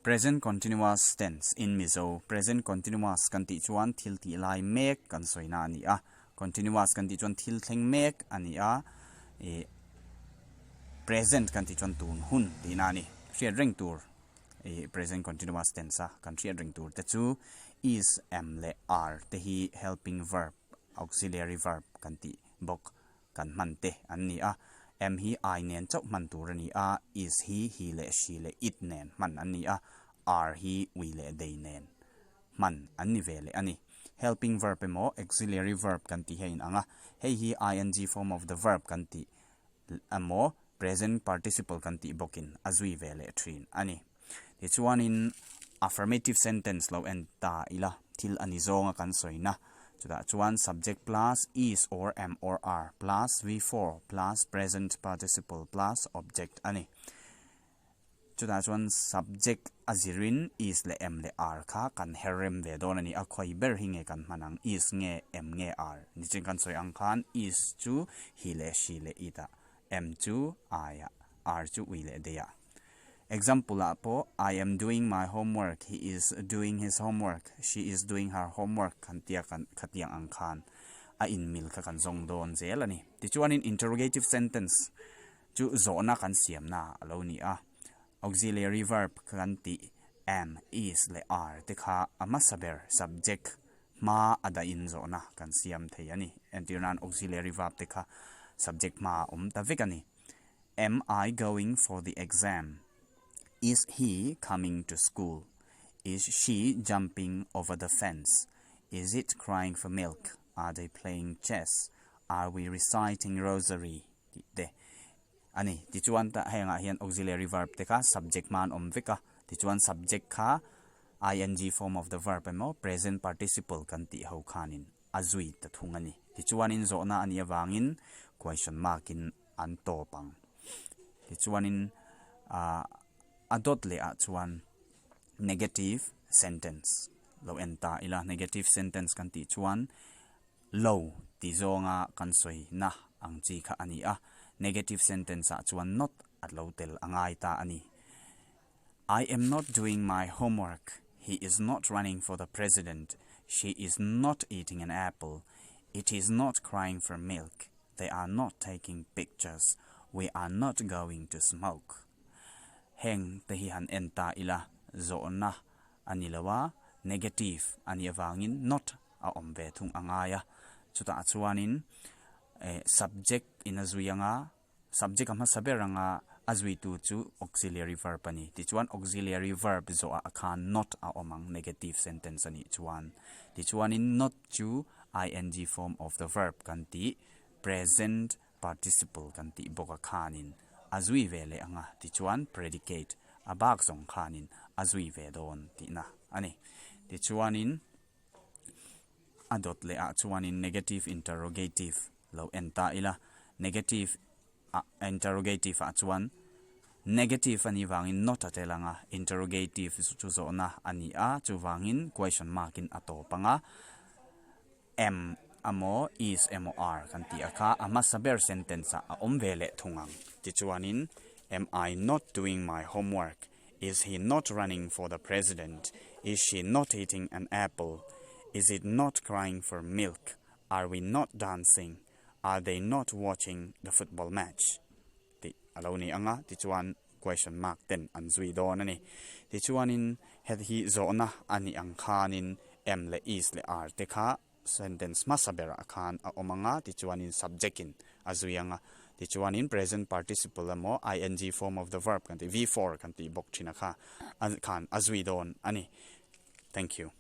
Present continuous tense in Mizo, Present continuous kan tih chuan thil tih lai mek kan sawina a ni a, continuous kan tih chuan thil thleng mek a ni a, ih present kan tih chuan tun hun tihna a ni. Hriat reng tur ih present continuous tense a kan hriat reng tur te chu is, am leh are te hi helping verb, auxiliary verb kan tih bawk kan hman te an ni a, am hi I nen chauh hman tur a ni a, is hi he leh she leh it nen hman an ni a, are hi we leh they nen hman an ni ve leh a ni. Helping verb emaw auxiliary verb kan tih hi a inang a, hei hi ing form of the verb kan tih emaw present participle kan tih bawkin a zui ve leh thin a ni. Tichuanin affirmative sentence lo en ta ila, thil a ni zawnga kan sawina. Chutah chuan subject plus is or am or are plus V4 plus present participle plus object a ni. Chutah chuan subject a zirin is leh am leh are kha kan her rem ve dawn a ni. A khawi ber hi nge kan hman ang, is nge am nge are. Nichin kan sawi ang khan is chu he leh she leh it ah, am chu I ah, are chu we leh they ah. Example ah pawh I am doing my homework, he is doing his homework, she is doing her homework kan tia kan khatiang ang khan a inmil kha kan zawng dawn zel a ni. Tichuanin interrogative sentence chu zawhna kan siamna a lo ni a, auxiliary verb kan tih am, is leh are te kha a hmasa ber subject hma a dahin zawhna kan siam thei a ni. Entirnan auxiliary verb te kha subject hma a awm ta vek a ni. Am I going for the exam? Is he coming to school? Is she jumping over the fence? Is it crying for milk? Are they playing chess? Are we reciting rosary? tih te a ni. Tichuan tah hengah hian auxiliary verb te kha subject hma an awm vek a, tichuan subject kha ing form of the verb emaw present participle kan tih ho khanin a zui ta thung a ni. Tichuanin zawhna a nih avangin question mark in an tawp ang. Tichuanin ah a dawt leh ah chuan negative sentence lo en ta ila. Negative sentence kan tih chuan lo ti zawnga kan sawi na ang chi kha a ni a. Negative sentence ah chuan not a lo tel a ngai ta a ni. I am not doing my homework, he is not running for the president, she is not eating an apple, it is not crying for milk, they are not taking pictures, we are not going to smoke. Heng te hi han en ta ila, zawhna a ni lo a, negative a nih avangin not a awm ve thung a ngai a. Chutah chuanin subject in a zui anga Subject a hmasa ber anga a zuitu chu auxiliary verb a ni. Tichuan auxiliary verb zawhah a khan not a awm ang, negative sentence a nih chuan. Tichuanin not chu ing form of the verb kan tih, present participle kan tih bawk a khanin a zui ve leh ang a, tichuan predicate a bak zawng khanin a zui ve dawn tihna a ni. Tichuanin a dawt leh ah chuanin negative interrogative lo en ta ila, negative ah interrogative ah chuan negative a nih vangin not a tel ang a, interrogative chu zawhna a ni a, chuvangin question mark in a tawp ang a, am emaw is emaw are kan tih a kha a hmasa ber sentence ah a awm ve leh thung ang. Tichuanin am I not doing my homework? Is he not running for the president? Is she not eating an apple? Is it not crying for milk? Are we not dancing? Are they not watching the football match? Tih a lo ni ang a, tichuan question mark ten an zui dawn a ni. Tichuanin het hi zawhna a nih ang khanin am leh is leh are te kha sentence hmasa berah khan a awm ang a, tichuanin subject in a zui ang a, tichuanin present participle emaw ing form of the verb kan tih, V4 kan tih bawk thin a kha khan a zui dawn a ni. Thank you.